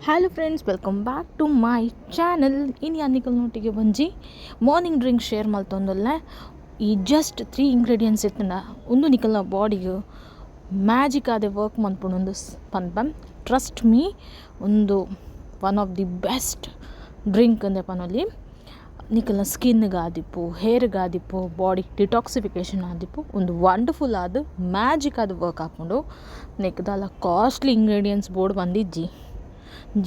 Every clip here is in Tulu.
Hello friends, welcome back to my channel. ಇನಿ ನಿಕಲ್ನೊಟ್ಟಿಗೆ ಒಂಜಿ morning drink share ಮಲ್ತೊಂದುಲ್ಲೆ. ಈ ಜಸ್ಟ್ 3 ingredients ಇತ್ತಂಡ ಉಂದು ನಿಕಲ್ನ ಬಾಡಿಗ್ ಮ್ಯಾಜಿಕ್ ಆದೆ ವರ್ಕ್ ಮನ್ಪುಂಡು ಪನ್ಪೆ. ಟ್ರಸ್ಟ್ ಮೀ, ಉಂದು one of the best drink ಅಂದೆ ಪನೊಲಿ. ನಿಕಲ್ನ ಸ್ಕಿನ್ಗೆ ಆದಿಪ್ಪು, ಹೇರ್ಗೆ ಆದಿಪ್ಪು, ಬಾಡಿ ಡಿಟಾಕ್ಸಿಫಿಕೇಷನ್ ಆದಿಪ್ಪು, ಒಂದು ವಂಡರ್ಫುಲ್ ಆದ್ ಮ್ಯಾಜಿಕ್ ಆದ್ ವರ್ಕ್ ಆಪುಂಡು. ನೆಕ್ ದಾಲ costly ingredients board ಬಂದಿಜ್ಜಿ.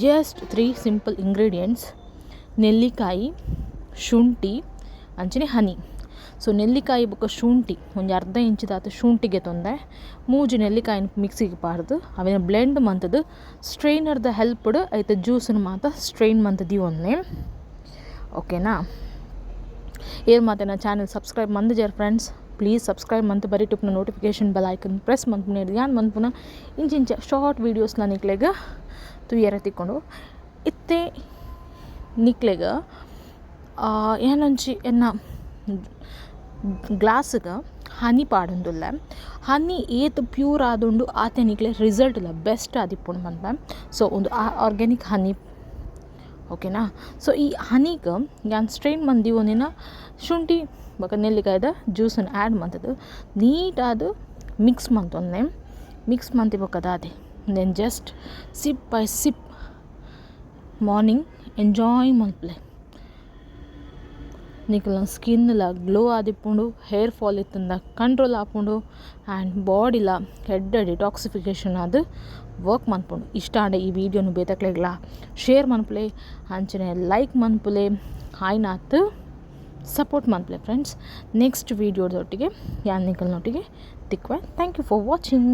Just 3 simple ingredients: ನೆಲ್ಲಿಕಾಯಿ, ಶುಂಠಿ ಅಂಚನೆ ಹನಿ. ಸೊ ನೆಲ್ಲಿಕಾಯಿ ಬೊಕ್ಕ ಶುಂಠಿ ಒಂಜಿ ಅರ್ಧ ಇಂಚಿದಾತ್ ಶುಂಠಿಗೆ ತೊಂದೆ, ಮೂಜಿ ನೆಲ್ಲಿಕಾಯಿನ ಮಿಕ್ಸಿಗೆ ಪಾಡ್ದು ಅವೆನ್ ಬ್ಲೆಂಡ್ ಮಂತುದು ಸ್ಟ್ರೈನರ್ದ ಹೆಲ್ಪ್ಡ್ ಐತ ಜ್ಯೂಸನ್ನು ಮಾತ ಸ್ಟ್ರೈನ್ ಮಂತ್ ದೀವೊನ್ನೆ, ಓಕೆನಾ? ಏರ್ ಮಾತ ಎನ್ನ ಚಾನಲ್ ಸಬ್ಸ್ಕ್ರೈಬ್ ಮಂದಿಜರ್ friends, please subscribe ಮಂತ್ ಬರಿಟುಪ್ಪುನ notification bell icon press ಮನ್ಪುನ. ಯಾನ್ ಮನ್ಪುನ ಇಂಚಿಂಚ ಶಾರ್ಟ್ ವೀಡಿಯೋಸ್ನ ನಿಕ್ಲೆಗ್ ತೂಯೆರೆ ತಿಕ್ಕೊಂಡು. ಇತ್ತೆ ನಿಕ್ಲೆಗ್ ಯಾನೊಂಜಿ ಎನ್ನ ಗ್ಲಾಸ್ಗ್ ಹನಿ ಪಾಡೊಂದುಲ್ಲೆ. ಹನಿ ಏತ್ ಪ್ಯೂರ್ ಆದುಂಡು ಆತೆ ನಿಕ್ಲೆ ರಿಸಲ್ಟ್ಲ ಬೆಸ್ಟ್ ಆದಿಪ್ಪುಂಡು ಪನ್ಪೆ. ಸೊ ಉಂದು ಆರ್ಗ್ಯಾನಿಕ್ ಹನಿ, ಓಕೆನಾ? ಸೊ ಈ ಹನಿಗ್ ಯಾನ್ ಸ್ಟ್ರೈನ್ ಮಂತ್ ದೀವೊಂದಿನ ಶುಂಠಿ ಬೊಕ ನೆಲ್ಲಿಕಾಯಿದ ಜ್ಯೂಸನ್ನು ಆ್ಯಡ್ ಮಂತುದು ನೀಟಾದ್ ಮಿಕ್ಸ್ ಮಂತೊನ್ನೆ. ಮಿಕ್ಸ್ ಮಂತಿ ಬೊಕ್ಕ ದಾದೆ, then just sip by sip morning enjoy ಮಲ್ಪುಲೆ. ನಿಕಲ್ನ ಸ್ಕಿನ್ಲ ಗ್ಲೋ ಆದಿಪ್ಪುಂಡು, ಹೇರ್ ಫಾಲ್ ಇತ್ತುಂಡ ಕಂಟ್ರೋಲ್ ಆಪುಂಡು ಆ್ಯಂಡ್ ಬಾಡಿಲ ಎಡ್ಡೆ ಡಿಟಾಕ್ಸಿಫಿಕೇಷನ್ ಆದ್ ವರ್ಕ್ ಮನ್ಪುಂಡು. ಇಷ್ಟ ಆಂಡ ಈ ವೀಡಿಯೋನು ಬೇತಕ್ಲೆಗ್ಲ ಶೇರ್ ಮನ್ಪುಲೆ, ಅಂಚನೆ ಲೈಕ್ ಮನ್ಪುಲೆ, ಆಯ್ನಾತ್ ಸಪೋರ್ಟ್ ಮನ್ಪುಲೆ ಫ್ರೆಂಡ್ಸ್. ನೆಕ್ಸ್ಟ್ ವೀಡಿಯೋದೊಟ್ಟಿಗೆ ಯಾನ್ ನಿಕಲ್ನೊಟ್ಟಿಗೆ ತಿಕ್ಕುವೆ. Thank you for watching.